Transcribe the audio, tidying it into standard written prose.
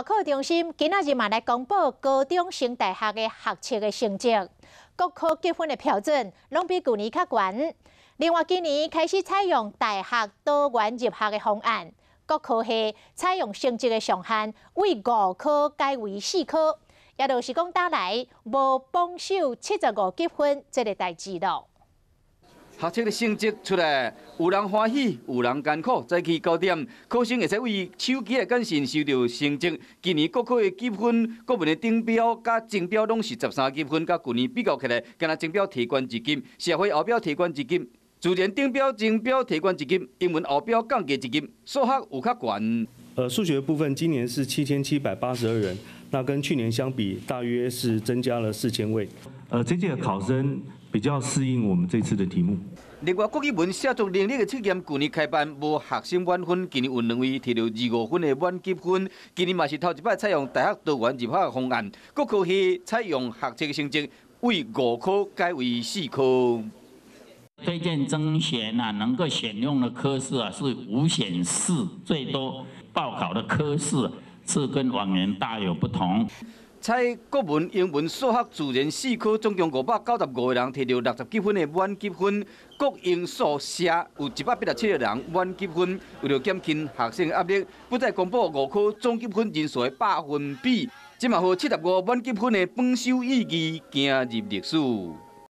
考中心今仔日嘛來公布高中升大學的學測的成績，各科級分的標準攏比舊年較懸。另外，今年開始採用大學多元入學的方案，各科系採用成績的上限為五科改為四科，也就是講，今來無榜首75級分這个代誌囉。學測的成績出來，有人歡喜，有人艱苦。早起9點，考生會使為手機的簡訊收著成績。今年國考的級分，國文的頂標佮中標攏是13級分，佮舊年比較起來，敢若中標提懸一級，社會後標提懸一級，自然頂標、中標提懸一級，英文後標降低一級，數學有較懸。數學部分今年是7782人，那跟去年相比，大約是增加了4000位。這屆的考生比較適應我們這次的題目。另外，國語文寫作能力的測驗，舊年開辦無學生滿分，今年有兩位提著25分的滿級分。今年嘛是頭一擺採用大學多元入學的方案，各科系採用學測成績為五科改為四科。推薦甄選啊，能夠選用的科室啊是5選4，最多報考的科室是跟往年大有不同。採國文、英文、數學、自然四科，總共595個人提著60幾分的滿級分。國英數社有187個人滿級分。為著減輕學生壓力，不再公布五科總級分人數的百分比。這嘛予75滿級分的榜首意義行入歷史。